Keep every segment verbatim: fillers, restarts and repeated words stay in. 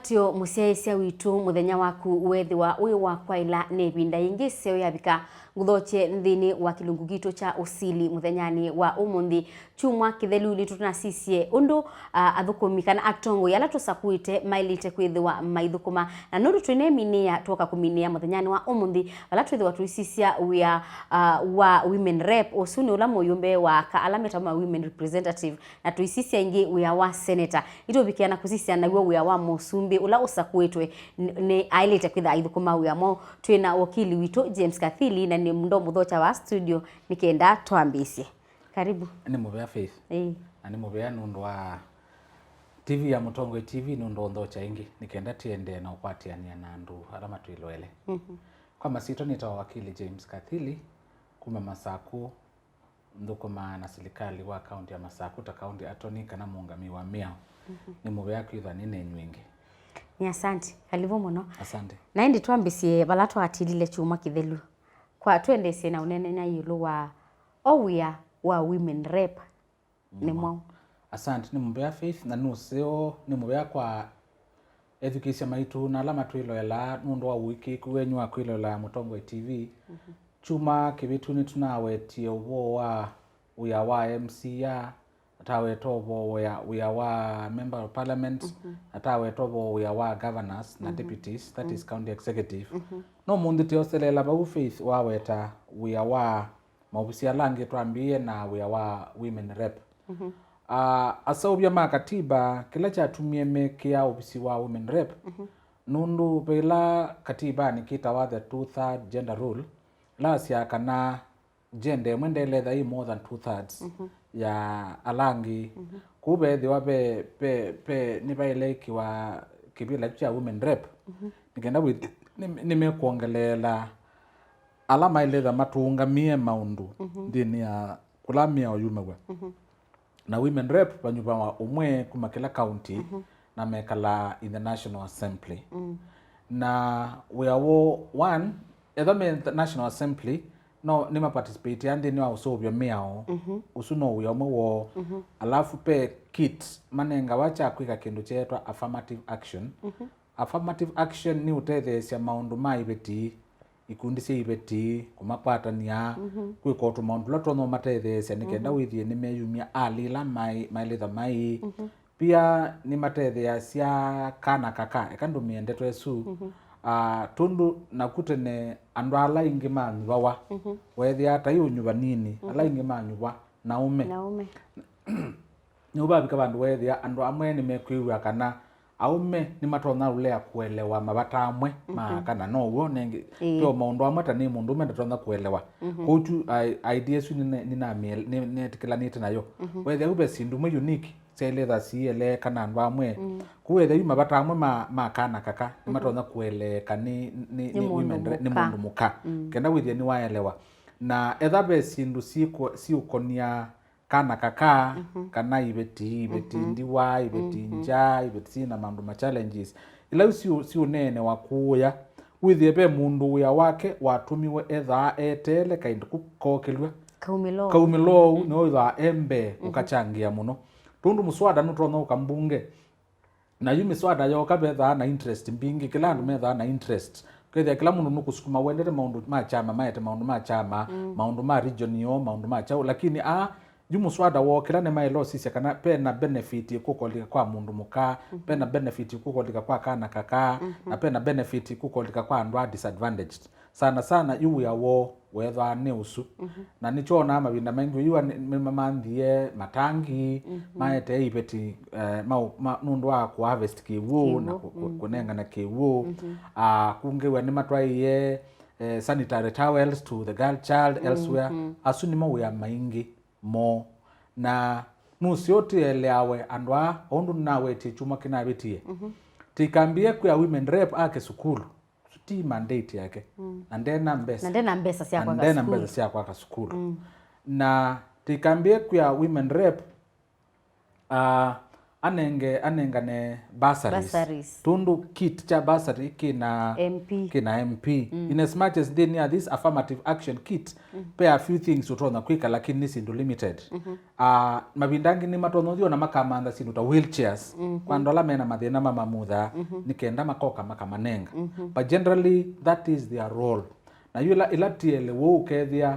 Syo mũsyaĩĩsya witũ, mũthenya waku weethĩwa wĩ wa kwaĩla. Nĩ ĩvinda yĩngĩ ĩseo yavika ngũthokye nthĩnĩ wa kĩlungu kitũ kya ũsili mũthenyanĩ wa ũmũnthĩ, kyumwa kĩthelu. Nĩtũnasisye ũndũ, a, athũkũmi kana atongoi ala tũsakuĩte maĩlĩte kwĩthĩwa maithũkũma, na nũndũ twĩneminĩa, twoka kũminĩa mũthenyanĩ wa ũmũnthĩ, vala twĩthĩwa tũisisya wĩa, a, wa women rep. Ũsu nĩ ũla mũyũmbe wa aka ala metawa ma women representative, na tũisisya ĩngĩ wĩa wa seneta. Nĩtũvikĩa na kũsisya naw'o wĩa wa mũsumbĩ ũla ũsakuĩtwe n-, nĩ aĩlĩte kwĩtha aithũkũma wĩa mwaũ. Twĩ na wakili witũ James Kathili, na nĩ ndo mũthokya wa studio nĩ kenda twambĩĩsye. Karibu. Nĩ mũvea Faith. Ĩĩ. Na nĩ mũvea nũndũ wa T V ya Mũtongoi T V nũndũ wa ũnthokya ĩngĩ, nĩ kenda tũendee na ũkwatĩanĩa na andũ ala matwĩloele. Mhm. Kwa masyĩtwa nĩtawa wakili James Kathili, kuma Masaku, nthũkũmaa na silikalĩ wa kaunti ya Masaku ta county attorney kana mũũngamĩi wa mĩao. Mhm. Nĩ mũvea kwĩthwa nĩ nenyu ĩngĩ. Nĩ asante. Karibu mũno. Asante. Na ĩndĩ twambĩsye vala twatilile kyumwa kĩthelu. Kwa twendeesye na ũneenany'a ĩũlũ wa o wĩa wa women rep nĩ mwaũ? Asante, nĩ mũvea Faith, na nũseo nĩ mũvea kwa ethukĩĩsya maitũ na ala matwĩloelaa nũndũ wa ũĩkĩĩku wenyu wa kwĩloela Mũtongoi T V. Mhm. Kyumwa kĩvĩtu nĩtũnawetie ũvoo wa wĩa wa M C A, ataweta ũvoo wĩa, wĩa wa member of parliament, mhm, ataweta ũvoo wĩa wa governors na, mhm, deputies, that is, mhm, county executive. Mhm. No mũnthĩ tĩoseleela vau Faith waweta wĩa wa maovisi ala angĩ, twambĩĩe na wĩa wa women rep. Mhm. Ah, aseũvya ma katiba, kĩla kyatumie mekĩa ovisi wa women rep, mhm, nũndũ ve ĩla katibanĩ kĩtawa the two-third gender rule, lasyaa kana gender ĩmwe ndyaĩle ĩtha yĩ more than two-thirds, mhm, ya ala angĩ. Mhm. Kũu veethĩwa ve, ve, ve, nĩvaĩle ĩkĩwa kĩvĩla kyu kya women rep, mhm, nĩ kenda wĩthi-, nĩ, nĩmekwongeleela ala maĩlĩtha matũũngamĩe maũndũ, mhm, nthĩnĩ ya kũla mĩao yumaw'a. Mhm. Na women rep vanyuvawa ũmwe kuma kĩla county, mhm, na mekalaa in the National Assembly. Mm. Na wĩa woo, one, ethwa me the National Assembly, no nĩmaparticipate nthĩnĩ wa ũseũvyo mĩao. Mhm. Ũsu no wĩa ũmwe woo. Mhm. Alafu ve kit manengawa kya kwĩka kĩndũ kyeetwa affirmative action. Mhm. Affirmative action nĩ ũtetheesya maũndũ ma iveti, ikundi sya iveti, kũmakwatany'a, mhm, kwĩka o tũmaũndũ tũla tũtonya ũmatetheesya nĩ kenda, mhm, wĩthĩe nĩmeyumya alĩ ĩla maĩ-, maĩlĩtha maĩ. Mhm. Pia nĩmatetheeasya kana kaka, eka ndũmĩe ndeto ĩsu. Mhm. Ah, tũndũ naku tene andũ ala aingĩ manyuvawa, mhm, weethĩaa ta ĩ ũnyuva nini, ala, mhm, aingĩ manyuva na aũme. Na aũme. Nĩũvavika vandũ weethĩa andũ amwe nĩmekwĩw'a kana aũme nĩmatonya ũlea kũelewa mavata amwe ma, mhm, aka, na now'o nengĩ. Ĩĩ. Ve o maũndũ amwe ta nĩ mũndũũme ndatonya kũelewa. Mhm. Kwoou tu, i-, idea ĩsu nĩne-, nĩnamĩel-, nĩ-, nĩnetĩkĩlanĩte nayo. Mhm. Weethĩa yu ve syĩndũ imwe unique syaĩlĩtha sieleeka na andũ amwe. Mm. Kwoou weethĩa yu mavata amwe ma, ma kana kaka, mhm, nĩmatonya kũeleeka nĩ, nĩ, nĩ, nĩ mũndũ women re-, nĩ mũka. Mũndũ mũka. Mm. Kenda wĩthĩe nĩwaelewa. Na etha ve syĩndũ syĩkũ-, siũkonia kana kaka, mhm, kana iveti, iveti, mhm, ndiwa, iveti, mhm, nja, iveti syĩ na maũndũ ma challenges. Ila isu siũ-, siũneenewa kũũya, wĩthĩe ve mũndũ wĩa wake watũmiwe ethaa eteele kaĩndũ kau kokĩlw'a. Kaumĩlo. Kaumĩlo ũu, mhm, nĩwe wĩthaa e mbee, mhm, ũkachangĩa mũno. Tondũ mũswada nũtonya ũka mbunge, na yu mĩswada yooka vethaa na interest mbingĩ, kĩla andũ, mm, methaa na interest. Ũkethĩa kĩla mũndũ nũkũsukuma wendete maũndũ ma kyama, maete maũndũ ma kyama, mm, maũndũ ma region yoo, maũndũ ma kyaũ, lakini aa, yu mũswada woo kĩla nĩmaĩle ũsisya kana ve na benefit ĩkũkolika kwa mũndũ mũka, mhm, ve na benefit ĩkũkolika kwa kana kaka, mhm, na ve na benefit ĩkũkolika kwa andũ a disadvantaged. Sana sana yu wĩa woo weethwaa nĩ ũsu. Mhm. Na nĩkyo wonaa mavinda maingĩ yu nĩ, nĩmamanthie matangi, mhm, maetee iveti, eh, ma, ma, nũndũ wa kũharvest kĩw'ũ na kĩw'ũ, kũ, kũ, mhm, kũnengana kĩw'ũ. Mhm. Ah, kũngĩw'a nĩmatwaĩie, eh, sanitary towels to the girl child, mhm, elsewhere. Asu nĩmo wĩa maingĩ moo. Na nũseo tĩeleawe andũ aa, o ũndũ nĩnawetie kyumwa kĩnavĩtie. Mhm. Tĩikambĩe kwĩa women rep ake sukulu. Ti mandate yake. Mm. Na ndena mbesa. Na ndena mbesa sya, na kwaka ndena sukulu. Mbesa sya kwaka sukulu. Mm. Na tĩikambĩe kwĩa women rep, ah, Anenge, anengane bursaries. Bursaries. Tũndũ kit kya bursary kĩna M P. Kĩna M P. In as much as nthĩnĩ ya this affirmative action kit, pe a few things ũtonya kwĩka, lakini nĩ syĩndũ limited. Ah, mavinda angĩ nĩ matonya ũthiĩ ona makamantha syĩndũ ta wheelchairs kwa andũ ala mena mathĩna ma mamutha, nĩ kenda makoka makamanenga. But generally that is their role. Na yu ĩla, ĩla tiele wũ ũkethĩa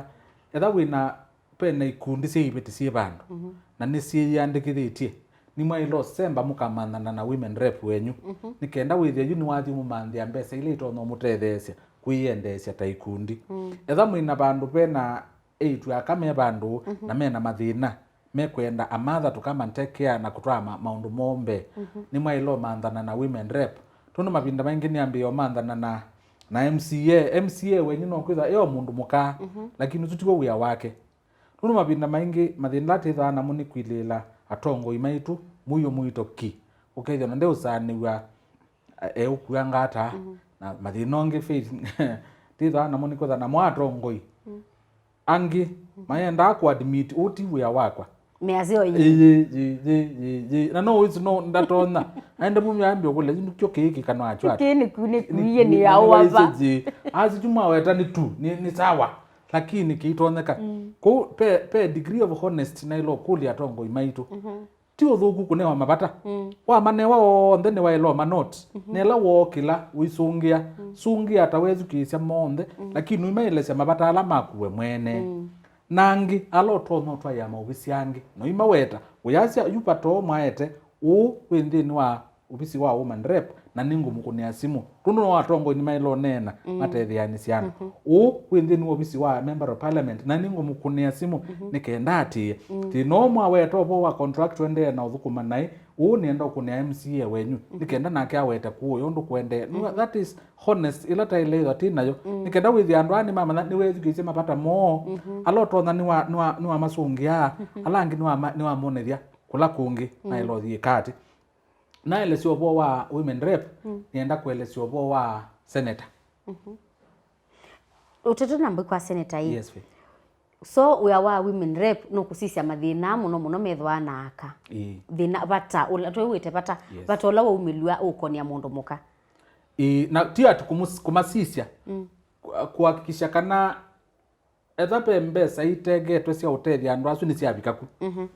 etha wĩna, pena ikundi sya iveti syĩ vandũ na nĩsyĩyĩandĩkĩthĩtye, nĩmwaĩle ũsemba mũkamanthana na women rep wenyu, nĩ kenda wĩthĩe yu nĩwathi ũmũmanthĩa mbesa ila itonya ũmũtetheesya kwĩyendeesya ta ikundi. Etha mwĩna vandũ vena eĩtu aka me vandũ na mena mathĩna, mekwenda a mother to come and take care na kũtwaa ma, maũndũ moo mbee, nĩmwaĩle ũmanthana na women rep. Tũndũ mavinda maingĩ nĩambĩĩa ũmanthana na, na M C A. M C A wenyu no kwĩthwa eo mũndũ mũka, lakini ũsu tiw'o wĩa wake. Nũndũ mavinda maingĩ mathĩna ala twĩthaa namo nĩ kwilĩĩla atongoi maitũ mũio mũito ki, ũkethĩa ona ndeũsaanĩw'a eũkua ngata. Na mathĩna ongĩ Faith twĩthaa namo nĩ kwĩtha namo atongoi angĩ mayendaa kũadmit ũũ ti wĩa wakwa. Measya ĩĩ, ĩĩ, ĩĩ, ĩĩ, ĩĩ. Na no wĩsĩ no ndatonya. Aende mumya ambia kule, "Yu nĩkyo kĩĩ kĩkano acho ati." Kĩĩ nĩku-, nĩkuie nĩ yaũ ava? Asi tu mwaweta nĩ tu, nĩ, nĩ sawa. Lakini kĩitonyeka. Kũu pe, pe degree of honest na ilo kũlya atongoi maitũ. Ti ũthũku kũnewa mavata. Wamanewa onthe nĩwaĩle ũma note. Na ĩla wookĩla ũisũngĩa, sũngĩa ta wethukĩĩsya monthe, lakini ũimaelesya mavata ala maku we mwene. Na angĩ ala ũtonya ũtwaĩa maovisi angĩ, na ũimaweta, ũyasya, "Yu vata ũũ mwaete ũũ wĩ nthĩnĩ wa ovisi wa woman rep, na nĩngũmũkũnĩa simũ." Tũndũ no atongoi nĩmaĩle ũneena, matetheanĩsya andũ. "Ũũ wĩ nthĩnĩ wa ovisi wa member of parliament, na nĩngũmũkũnĩa simũ nĩ kenda atĩĩe." Thĩna ũũ mwaweta ũvoo wa contract ũendee na ũthũkũma naĩ, ũũ nĩenda ũkũnĩa M C A wenyu, nĩ kenda nake awete kũũ ũyũ ũndũ kũendee. Nua, that is honest, ĩla taĩle ĩthwa twĩ nayo. Nĩ kenda wĩthĩa andũ aa nĩmamanya nĩwethukĩĩsye mavata moo. Ala ũtonya nĩwa, nĩwa, nĩwamasũngĩaa, ala angĩ nĩwama-, nĩwamonethya kũla kũngĩ maĩle ũthiĩ katĩ. Naelesya ũvoo wa women rep, nĩenda kũelesya ũvoo wa senator. Ũtete na mbui kwa senator ĩ. Yes, Faith. So wĩa wa women rep nũkũsisya mathĩna mũno mũno methwaa na aka. Ĩĩ. Thĩna vata, ũla twĩw'ĩte vata, Yes. Vata ũla waumĩlw'a ũkonia mũndũ mũka. Ĩĩ, na ti ati kũmũs-, kũmasisya. Ku-, kuhakikisha kana etha ve mbesa itengetwe sya ũtethya andũ asu nĩsyavika ku.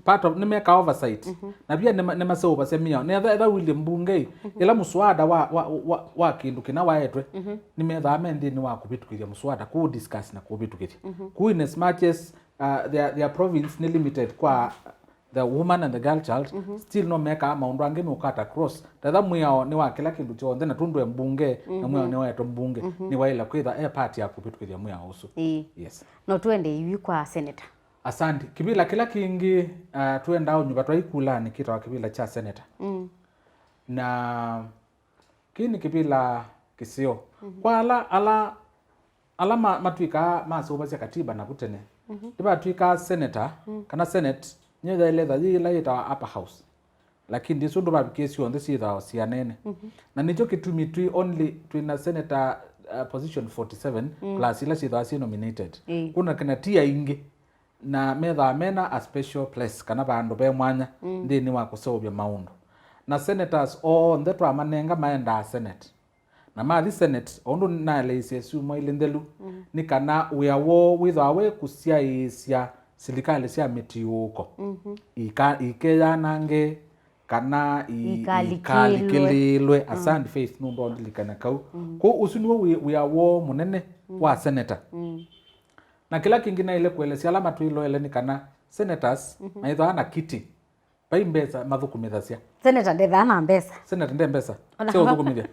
Part of, nĩmeka oversight. Na pia nĩma-, nĩmaseũvasya mĩao. Nĩ etha, etha William mbunge ĩ, ĩla mũswada wa, wa, wa, wa kĩndũ kĩna waetwe, nĩmethaa me nthĩnĩ wa kũvĩtũkĩthya mũswada, kũ discuss na kũvĩtũkĩthya. Kũ in as much as, uh, their, their province nĩ limited kwa the woman and the girl child, still no mekaa maũndũ angĩ me cut across. Tetha mwĩao nĩ wa kĩla kĩndũ kyonthe, na tũndũ e mbunge, na mwĩao nĩwaetwe mbunge, nĩwaĩle kwĩtha e part ya kũvĩtũkĩthya mwĩao ũsu. Ĩĩ. Yes. No tũende yu kwa senator. Asante. Kĩvĩla kĩla kĩngĩ, uh, tũendaa ũnyuva twaikulanĩ kĩtawa kĩvĩla kya senator. Na kĩĩ nĩ kĩvĩla kĩseo. Kwa ala, ala, ala ma-, matw'ĩkaa maseũvasya katiba navu tene, nĩvatw'ĩkaa senator, kana senate, nĩyo yaĩle etha yĩ ĩla yĩtawa upper house. Lakini ndisu ndũvavikĩe syonthe syĩthawa sianene. Na nĩkyo kĩtumi twĩ only, twĩna senator, uh, position forty seven plus ila syĩthawa syĩ nominated. Ĩĩ. Kuna kana ti aingĩ. Na methaa mena a special place, kana vandũ ve mwanya nthĩnĩ wa kũseũvya maũndũ. Na senators onthe twamanenga maendaa senate. Na mathi senate, o ũndũ naeleisye syumwa ilĩ nthelu, nĩ kana wĩa woo wĩthĩawa wĩ kũsyaĩĩsya silikalĩ sya mĩtiũũko ika-, ikeyanange kana i-, Ikalikĩlwe. Ikalikĩlĩlwe. Asante Faith, nũndũ ndilikana kau. Kwoou ũsu nĩw'o wĩ-, wĩa woo mũnene wa senator. Na kĩla kĩngĩ naĩle kũelesya ala matwĩloele nĩ kana senators maithaa na kiti, vai mbesa mathũkũmĩthasya. Senator ndethaa na mbesa. Senator nde mbesa sya ũthũkũmĩthya.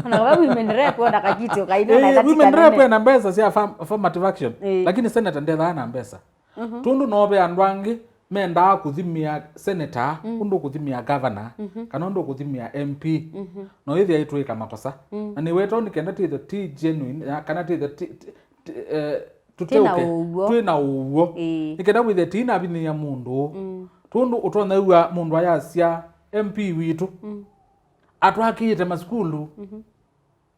Ona kava women rep ona kakiti ũkaina na Eh, women rep ena mbesa sya affirm-, affirmative action. Eh. Lakini senator ndethaa na mbesa. Tũndũ no ve andũ angĩ mendaa kũthimĩa senator ũndũ kũthimĩa governor, kana ũndũ kũthimĩa M P. No ĩthĩa ĩtwĩka makosa. Na nĩwetwa nĩ kenda twĩthe ti genuine, ya, kana twĩthe ti, ti, ti, eh, tũteũke, twĩ na ũw'o. Twĩ na ũw'o. Ĩĩ. Nĩ kenda wĩthe tinavinyĩĩa mũndũ. Tũndũ ũtonya wĩa mũndũ ayasya M P witũ atwakĩĩte masukulu,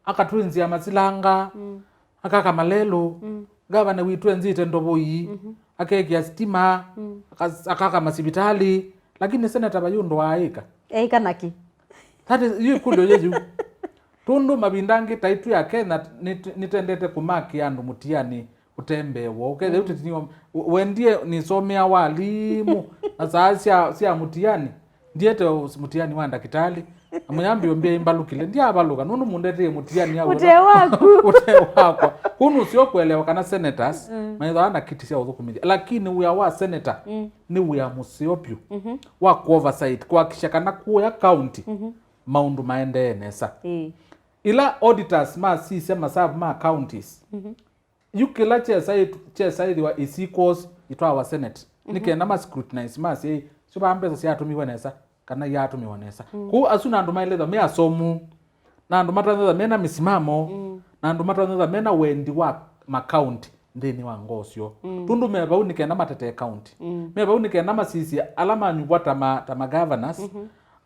akatwĩnzĩa masilanga, akaka malelũ, gavana witũ enzĩte ndovo ii, akekĩa sitima, akas-, akaka masivitalĩ, lakini senata vai ũndũ waaĩka. Eĩka na kĩ? That is, yu ĩkũlyo yĩ yu. Tũndũ mavinda angĩ taitũ ya Kenya nĩ-, nĩtendete kũmakĩa andũ mũtiani ũtembee woo. Ũkethĩa ũteti nĩ wa-, wendie nĩsomea walimũ na saa sya, sya mũtiani. Ndiete mũtiani wa ndakĩtalĩ. Na mũyambĩo mbĩa imbalũkile. Ndiavalũka, nũndũ mũndetee mũtiani au. Ũtee waku. Ũtee wakwa. Kũu nũseo kũelewa kana senators maithaa na kiti sya ũthũkũmĩthya. Lakini wĩa wa senator nĩ wĩa mũseo vyũ wa ku oversight, kuhakikisha kana kũya county maũndũ maendee nesa. Ĩĩ. Ila auditors masisya masavu ma counties, yu kĩla kyesa-, kyesaĩthĩwa is equals itwawa Senate. Nĩ kenda ma scrutinize masye, syo vaa mbesa syatũmiwe nesa, kana iatũmiwa nesa. Kũu asu na andũ maelethwa me asomu, na andũ matonyethwa mena mĩsimamo, na andũ matonyethwa mena wendi wa makaunti nthĩnĩ wa ngoo syoo. Tũndũ me vau nĩ kenda matetee county. Me vau nĩ kenda masisye ala manyuvwa ta ma, ta ma governors,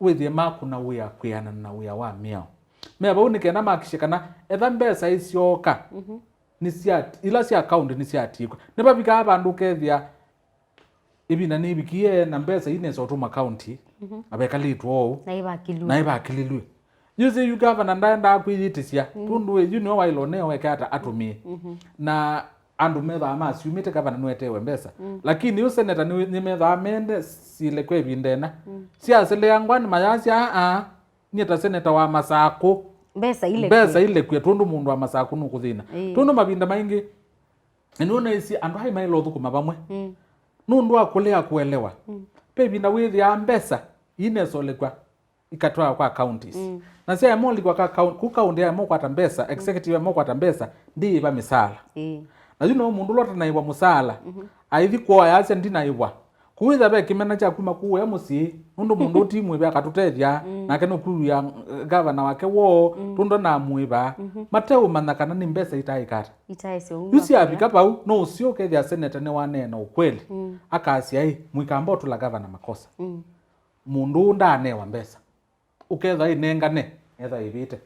wĩthĩe makũna wĩa kwĩanana na wĩa wa mĩao. Me vau nĩ kenda makisye kana etha mbesa isyoka, nĩ sya, ila sya county nĩsyatiĩkw'a. Nĩvavikaa vandũ ũkethĩa ĩvinda nĩvikie na mbesa inesa ũtũma county, na vekalĩtwe ũu, na ivakilwe. Na ivakililw'e. Yu sĩ yu gavana ndaendaa kwĩyĩtĩsya, tũndũ ĩ, yu nĩwe waĩlwe neo eke ata atũmĩe. Na andũ methaa masyumĩte gavana nũetewe mbesa. Lakini yu seneta nĩ, nĩmethaa mende silekwe ĩvinda ĩna. Syaseleangwa nĩ mayasya, aa, nyie ta seneta wa Masakũ, mbesa ilekwe. Mbesa ilekwe, tũndũ mũndũ wa Masakũ nũkũthĩna. Ĩĩ. Tũndũ mavinda maingĩ, na nĩwona ĩsĩ andũ aĩ maĩle ũthũkũma vamwe. Nũndũ wa kũlea kũelewa. Ve ĩvinda wĩthĩaa mbesa inesolekwa ikatwawa kwa counties. Na syaema ũlikwa ka coun-, ku county yaema ũkwata mbesa, executive yaema ũkwata mbesa, ndĩĩva mĩsaala. Ĩĩ. Na yu no mũndũ ũla ũtanaĩvwa mũsaala, aithi kwoya asya ndinaĩvwa. Kũu ĩtha ve kĩmena kya kuma kũũya mũsyĩ, nũndũ mũndũ ũũ ti mwĩve akatũtethya, nake nũkwĩw'a, eh, gavana wake woo, tũndũ namwĩva, mateũmanya kana nĩ mbesa itaĩka ata. Itaĩsya ũu. Yu syavika vau, no ũseo ũkethĩa seneta nĩwaneena ũkweli, akasya, ĩ, mũikamba ũtũla gavana makosa. Mũndũ ũũ ndaanewa mbesa. Ũkethwa ĩnengane, etha ĩvĩte.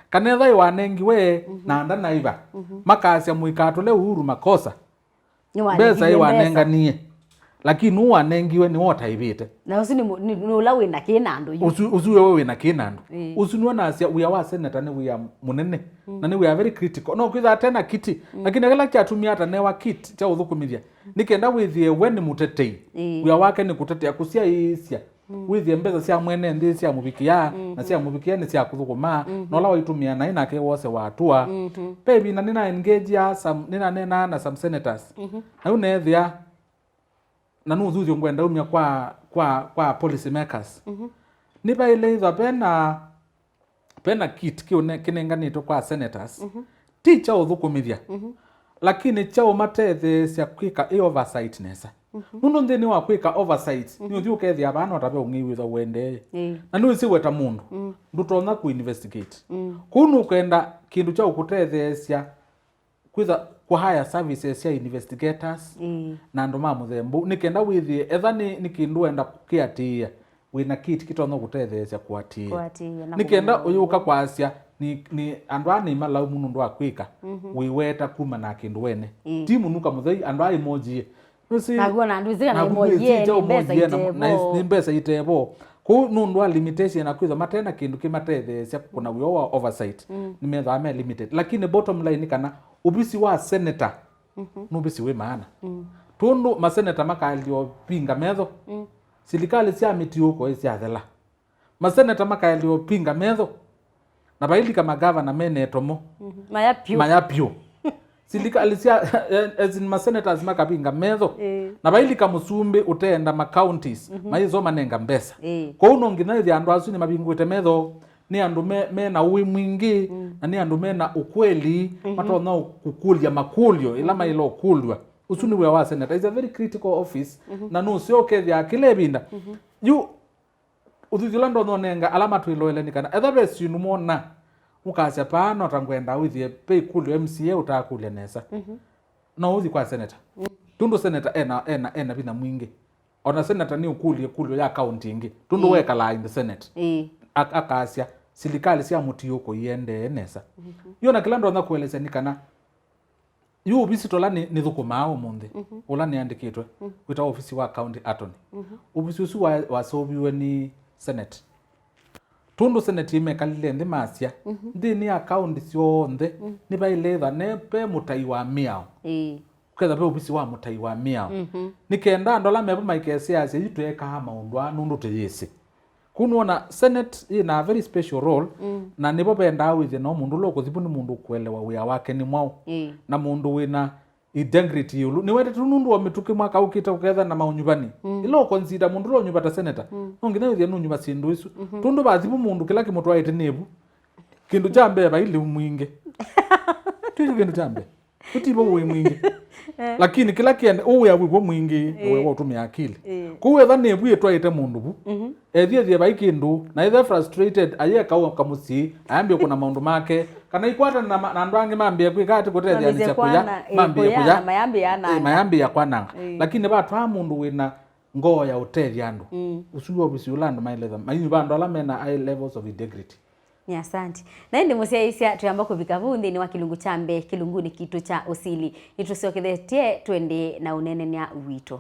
Kana etha ĩwanengiwe na ndanaiva, makasya mũikatũle Uhuru makosa. Mbesa ĩwanenganie. Lakini ũũ wanengiwe nĩwe ũtaĩvĩte. Na ũsu nĩ mũ-, nĩ, nĩ ũla wĩ na kĩ na andũ yu. Ũsu, ũsu wewe wĩ na kĩ na andũ. Ĩĩ. Ũsu nĩwe nasya wĩa wa seneta nĩ wĩa mũnene. Na nĩ wĩa very critical. No kwĩtha atena kiti. Lakini kĩla kyatumie atanewa kiti kya ũthũkũmĩthya. Nĩ kenda wĩthĩe we nĩ mũtetei. Ĩĩ. Wĩa wake nĩ kũtetea, kũsyaĩĩsya. Wĩthĩe mbesa sya mwene nthĩ syamũvikĩa, na syamũvikĩa nĩ sya kũthũkũma, na ũla waitũmĩa naĩ nake wose watua. Ve ĩvinda nĩna engagea some, nĩnaneenaa na some senators. Na yu neethĩa, na nũthuthyo ngwenda umya kwa, kwa, kwa policy makers. Nĩvaĩle ĩthwa vena, vena kit kĩũne-, kĩnenganĩtwe kwa senators. Ti kya ũthũkũmĩthya, lakini kya ũmatetheesya kwĩka ĩ oversight nesa. Nũndũ nthĩnĩ wa kwĩka oversight, nĩũthi ũkethĩa vaa no ta ve ũng'ei wĩthwa ũendee. Ĩĩ. Na nĩwĩsĩ we ta mũndũ, ndũtonya kũ investigate. Kũu nũkwenda kĩndũ kya ũkũtetheesya kwĩtha kũ hire services sya investigators na andũ ma mũthemba ũu, nĩ kenda wĩthĩe, etha nĩ, nĩ kĩndũ wenda kũkĩatĩĩa, wĩ na kit kĩtonya kũtetheesya kũatĩĩa. Kũatĩĩa na nĩ kenda kũmenya ũyũka kwasya, nĩ, nĩ andũ aa nĩ malaumu nũndũ wa kwĩka, wĩweta kuma na kĩndũ wene. Ĩĩ. Ti mũnuka mũthei, andũ aa ĩmojie. Nĩsĩ, naguo na andũ ĩsĩ kana naguo ĩmojie, nĩ mbesa itevo. Nĩ mbesa itevo. Kũu nũndũ wa limitation na kwĩtha matena kĩndũ kĩmatetheesya kũkũna wĩo wa oversight, nĩmethaa me limited. Lakini bottom line nĩ kana ũvisi wa senator nũvisi wĩ maana. Tũndũ maseneta makaelio vinga metho, silikalĩ sya mĩtiũko ĩsyathela. Maseneta makaelio vinga metho, na vailika magavana mene ĩtomo. Maya pyũ. Maya pyũ. Silikalĩ sya, eh, as in masenators makavinga metho. Ĩĩ. Na vailika mũsumbĩ ũteenda ma counties, maĩsoma nenga mbesa. Ĩĩ. Kwoou no nginya ĩthĩa andũ asu nĩmavingũĩte metho, nĩ andũ me, me na ũĩ mwingĩ, na nĩ andũ me na ũkweli, matonya kũkũlya makũlyo ĩla maĩle ũkũlw'a. Ũsu nĩ wĩa wa senator. It's a very critical office, na nũseo ũkethĩa kĩla ĩvinda. Yu ũthuthi ũla ndonya ũnenga ala matwĩloele nĩ kana, etha ve syĩndũ mona, ũkasya, paa no ta ngwenda wĩthĩe ve ĩkũlyo M C A ũtakũlya nesa. No ũthi kwa senator. Tũndũ senator ena, ena, ena vinya mwingĩ. Ona senator nĩ ũkũlye ĩkũlyo ya county ĩngĩ. Tũndũ wekalaa in the Senate. Ĩĩ. Ak-, akasya, silikalĩ sya mũtiũko iendee nesa. Yo na kĩla ndonya kũelesya nĩ kana, yu ovisi tola nĩ, nĩthũkũmaa ũmũnthĩ, ũla nĩandĩkĩtwe, wĩtawa ovisi wa county attorney. Ovisi ũsu wa, waseũviw'e nĩ, Senate. Tũndũ Senate ĩmekalile nthĩ masya, mhm, nthĩnĩ ya kaũntĩ syonthe, mm, nĩvaĩle ĩtha ne ve mũtai wa mĩao. Ĩĩ. Ketha ve ũvisi wa mũtai wa mĩao. Mhm. Nĩ kenda andũ ala mevo maikeseasya, "Yu tweekaa maũndũ aa nũndũ tũyĩsĩ." Kũu nĩwona Senate yĩ na a very special role, mm, na nĩvo vendaa wĩthĩe no mũndũ ũla ũkũthi vu nĩ mũndũ ũkũelewa wĩa wake nĩ mwaũ. Ĩĩ. Na mũndũ wĩna integrity ĩũlũ. Nĩwetete nũndũ wa mĩtũkĩ mwaka ũkĩte ũketha na maũnyuvani. Mm. Ĩla ũconsider mũndũ ũla ũnyuva ta senator, mm, no nginya wĩthĩe nũnyuva syĩndũ isu. Mhm. Tũndũ vathi vu mũndũ kĩla kĩmũtwaĩte nĩ vu. Kĩndũ kya mbee vai lĩu mwingĩ. Tũisu kĩndũ kya mbee. Ũtivo ũĩ mwingĩ. Eh. Lakini kĩla kĩende, ũwĩa wĩw'o mwingĩ, eh, ũwe wa ũtũmĩa akili. Eh. Kũu etha nĩ vu ĩtwaĩte mũndũ vu. Mhm. Ethiethie vai kĩndũ, na ethe frustrated, ayeka kamũsyĩ, ayambie kũna maũndũ make, kana ikwatana na ma-, na andũ angĩ mambie kwĩka ati kũtetheanĩsya kũya, kwana-, eh, mambie kũya, kũya, na mayambie ananga. Eh, mayambie kwananga. Eh. Lakini vatwaa mũndũ wĩna ngoo ya ũtethya andũ. Mm. Ũsu wĩ ovisi ũla andũ maĩle, mainyu va andũ ala mena high levels of integrity. Nĩ asante. Na ĩndĩ mũsyaĩĩsya, twĩamba kũvika vau nthĩnĩ wa kĩlungu kya mbee kĩlungunĩ kitũ kya ũsili. Nĩtũsyokethetye tũendee na ũneenany'a witũ.